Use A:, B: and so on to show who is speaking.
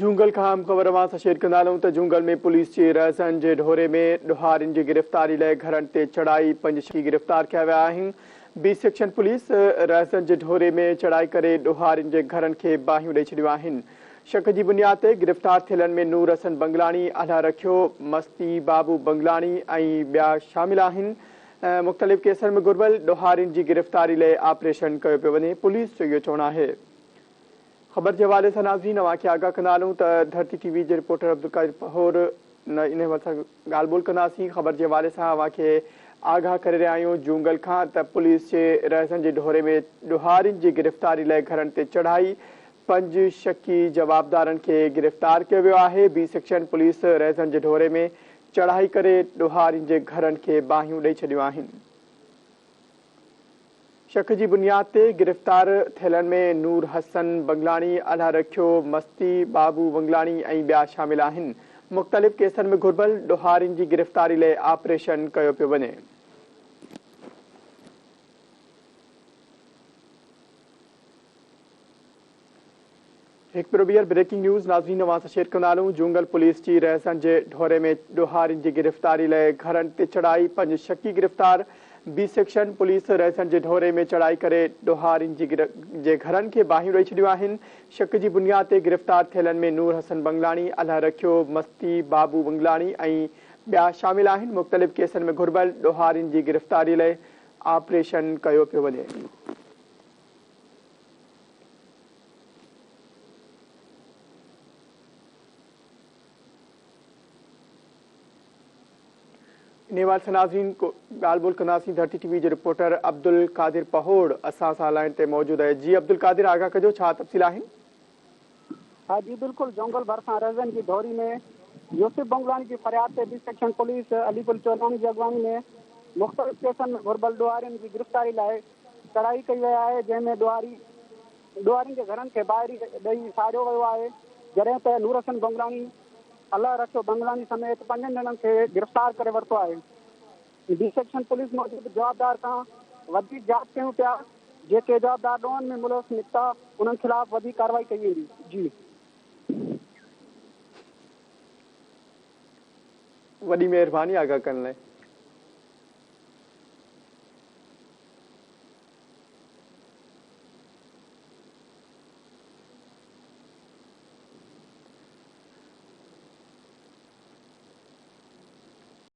A: جونگل کان اهم خبر اوهان سان شيئر ڪندا هلون ته جونگل ۾ پوليس جي رهزن جي ڍوري ۾ ڏوهارين جي گرفتاري لاء گهرن تي چڙهائي پنج شڪي گرفتار ڪيا ويا آهن. بي سيڪشن پوليس رهزن جي ڍوري ۾ چڙهائي ڪري ڏوهارين جي گهرن کي باهيون ڏئي ڇڏيون آهن. شڪ جي بنياد تي گرفتار ٿيلن ۾ نور حسن بنگلاڻي، الهه رکيو، مستي بابو بنگلاڻي ۽ ٻيا شامل آهن. مختلف ڪيسن ۾ گهربل ڏوهارين جي گرفتاري لاء آپريشن ڪيو پيو وڃي، پوليس جو اهو چوڻ آهي. خبر جي حوالي سان ناظرين اوهان کي آگاهه ڪندا هلون ته ڌرتي ٽي وي جي رپورٽر عبدالقادر پهور ان حوالي سان ڳالهه ٻولهه ڪنداسين. خبر جي حوالي سان اوهان کي آگاهه ڪري رهيا آهيون جونگل کان ته پوليس جي رهزن جي ڍوري ۾ ڏوهارين جي گرفتاري لاء گهرن تي چڙهائي پنج شڪي جوابدارن کي گرفتار ڪيو ويو آهي. بي سيڪشن پوليس رهزن جي ڍوري ۾ چڙهائي ڪري ڏوهارين جي گهرن کي باهيون ڏئي ڇڏيون آهن. شڪ جي بنياد تي گرفتار ٿيلن ۾ نور حسن بنگلاڻي، الهه رکيو مستي، بابو بنگلاڻي ۽ ٻيا شامل آهن. مختلف ڪيسن ۾ گهربل ڏوهارين جي گرفتاري لاء آپريشن ڪيو پيو وڃي. هڪ ڀيرو ٻيهر بريڪنگ نيوز ناظرين اوهان سان شيئر ڪندا هلون جونگل پوليس جي رهزن جي ڍوري ۾ ڏوهارين جي گرفتاري لاء گهرن تي چڙهائي پنج شڪي گرفتار بي سيڪشن پوليس رهزن جي ڍوري ۾ چڙهائي ڪري ڏوهارين جي جي گهرن کي باهيون ڏئي ڇڏيون آهن شڪ جي بنياد تي گرفتار ٿيلن ۾ نور حسن بنگلاڻي الهه رکيو مستي بابو بنگلاڻي ۽ ٻيا شامل آهن مختلف ڪيسن ۾ گهربل ڏوهارين جي گرفتاري لاء آپريشن ڪيو پيو وڃي. انهي حوالي سان ناظرين ڳالهه ٻولهه ڪنداسين ڌرتي ٽي وي جي رپورٽر عبدالقادر پهوڙ اسان سان لائين تي موجود آهي جي عبدالقادر آگاهه ڪجو ڇا تفصيل آهن.
B: ها جي بلڪل جونگل ڀرسان رهزن جي ڍوري ۾ يوسف بنگلاڻي جي فرياد تي B section police Ali Gul Cholani جي اڳواڻي ۾ مختلف ڪيسن ۾ گهربل ڏوهارين جي گرفتاري لاء چڙهائي ڪئي وئي آهي جنهن ۾ ڏوهاري ڏوهارين جي گهرن کي باهه ڏئي ساڙيو ويو آهي جڏهن ته نور حسن بنگلاڻي، الله رکيو بنگلاڻي سميت پنجن ڄڻن کي گرفتار ڪري ورتو آهي. بي سيڪشن پوليس موجب جوابدار کان وڌيڪ جاچ ڪيون پيا جيڪي جوابدار ڏوهن ۾ ملوث نڪتا انهن خلاف وڌيڪ ڪارروائي ڪئي ويندي. جي.
A: وڏي مهرباني آگاهه ڪرڻ لاء.